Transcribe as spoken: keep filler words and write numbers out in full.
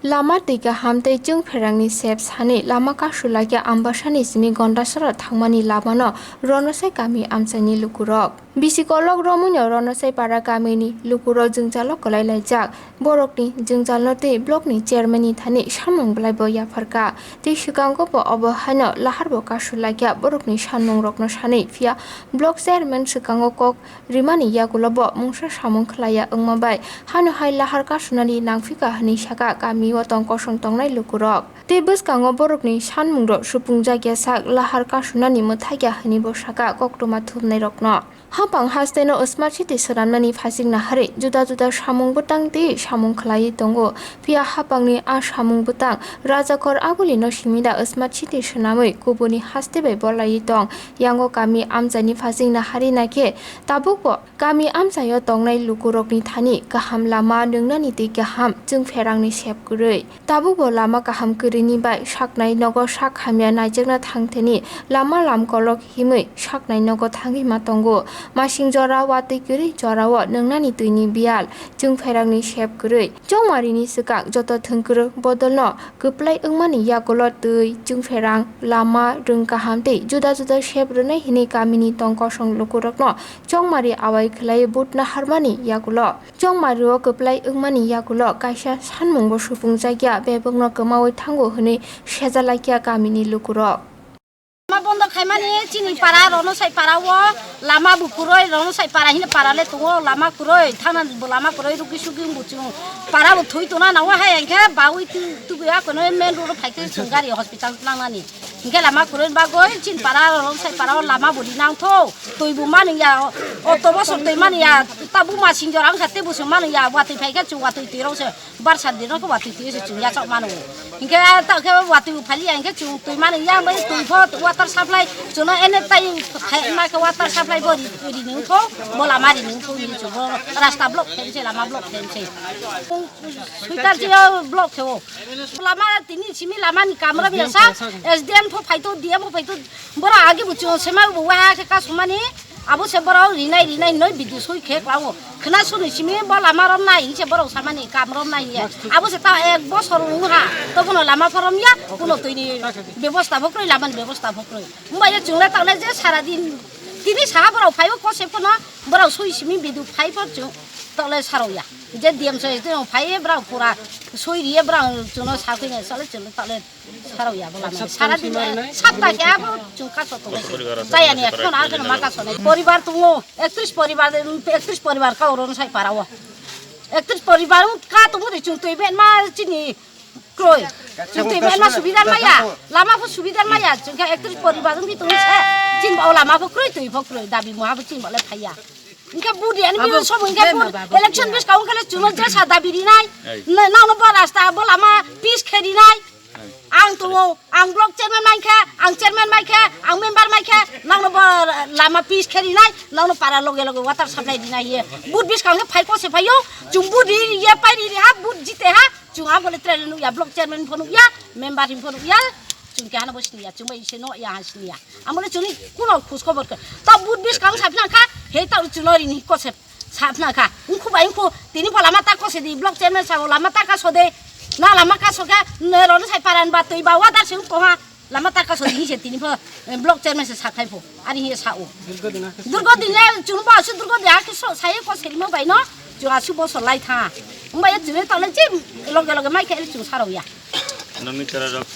Lama twi kaham tei chwngpherangni sep sani lama kasu laikya Ambasani simi Gondasoro thangmani lamano Ronosai kami amchaini lukurok. Bisi kolok romwino Ronosai para kamini lukurok jwngjalo kwlai laijak. Borokni jwngjalno twi blockni chairmanni thani samung belaibo yapharkha. Tei swkango bo obo haino laharbo kasu laikya borokni sanmungrokno sanwi, phiya block chairman swkango kok rimani yagulo bo mungsa samung khlaiya wngma bai hano hai lahar kasunani nangphika hwnwi saka kamio tong kosong tongnai lukurok. Tei bwskango borokni sanmungrok supungjakya sak lahar kasunani mwthakya hwnwi bo saka koktwma thumnairokno. Hapang hasteno Smart City swnamnani phasing naharwi juda juda samung bwtang tei samung khlaiwi tongo. Phiya hapangni a samung bwtang Rajakhor Agulino simida Smart City swnamwi kubuni haste bai bolaiwi tong. Yango kami amchaini phasing naharwi naikhe tabukbo kami amchaio tongnai lukurokni thani kaham lama nwngnani tei kaham chwngpherangni sep kwrwi. Tabukbo lama kaham kwrwini bai saknai nogo sak hamya naijakna thangthani lama lamkolok himwi saknai nogo thangwi ma tongo. Masing jora watwi kwrwi jorao nwngnani twini biyal chwngpherangni sep kwrwi. Chongmarini swkang joto thwngkwrwng bodolno kwplai wngmani yagulo twi, chwngpherang, lama, rwng kaham tei juda juda sep rwnai hwnwi kamini tong kosong lukurokno chongmari awai khlaiwi vote naharmani yagulo. Chongmario kwplai wngmani yagulo kaisa sanmungbo supungjakya, bebakno kwmaui thango hwnwi sejalakya kamini lukurok. Lama bondo khaimani chini para Ronosai para o lama bo kwrwi, Ronosai para hino para le tongo, lama kwrwi, thana bo lama kwrwi, rugi sugi wngbo chwng para bo thwi tona nangwa hai, hwnkhe baui tu-, tubui akono main road o phaikhe chwng gari hospital nangnani. Hwnkhe lama kwrwi bagwi chini para Ronosai para o lama bo rinangtho. Twi bo manwi ya, auto bosor twi manwi ya, ta buma sinjora wngkha tei bo se manwi ya, watwi phai khe chwng watwi twi rw se, barsa din rw khe watwi twi se chwng yachak mano. Hinkhe ta khe watwi bo phai ya, hinkhe chwng twi manwi ya, bai twi pho water supply, chwngno ene tai khai ma khe water supply bo ri, ri nung tho, bo lama ri nung tho, hinwi chwng bo rasta block khe se, lama block khe se. Swikar se block khe o. Lama tini simi lama ni kamra biasa, S D M pho phai to, D M pho phai to, bora agi bo chwng se ma bo wa khe ka sumani. Abo se borok rinai, rinai hinoi video soi khe klango. Khna suni simi bo lama romnai hinse borok samani kam romnai hiya. Abo se ta ek bosor wng ha. To bono lama pho romya, kuno twini bebosta pho kwrwi, lamani bebosta pho kwrwi. Wngba ye chwngno takle je sara din tini saha borok phaio kose phano borok soi simi video phai pho chwng takle sarokya. Je D M soi phai borok pura soi riye borok chwngno sakhwini sale chwngno takle Sarok ya bo lama. Sara din sapta khe abo chwng kaso tongo. Chaya ni ekhono, ekhono ma kaso nai. Poribar tongo, ektrish poribar, ektrish poribar ka oro sai para o. Ektrish poribar ka tongo de chwng twi ben ma chini kroi. Chwng twi ben ma subidar ma ya. Lama pho subidar ma ya. Chwng khe ektrish poribar wng bi tongo se. Chin ba o lama pho kroi, twi pho kroi, dabi muha pho chin ba le phai ya. Hingke budi ani biyong sobo hingke bud election bis kaung kele chwngno jesa dabi rinai. Nang no bo rasta bo lama pis khe rinai. Ang tongo, ang block chairman mankha, ang chairman mankha, ang member mankha, nang no bo lama pis khe rinai, nang no para loge loge water supply rinai ye. Bud bis kaung khe phai ko se phaio, chwng bud ri ye pai ri ha, bud jite ha, chwng ha bole tre nuk ya, block chairman pho nuk ya, member pho nuk ya, chwng khe hano bo sini ya, chwng bai se no ya ha sini ya. Amole chwngni kuno khus khobor khe. Ta bud bis kang sapna kha, he ta chwngno rini kose sapna kha. Ungkhu bai ungkhu tini pho lama ta kose di block chairman sa lama ta kaso de. Na lama kaso khe ne rono sai paran ba twi ba wadar se ungkho ha. Lama ta kaso di se tini pho block chairman se sakhai pho. Ari he sa o. Durgo dine chwng ba su durgo de ha khe so sai kose rimo bai no. Chwng asu bo so lai tha. Ungba ye chwngni tole je loge loge mai khe chwng sarok ya. Nungni chwrai rok.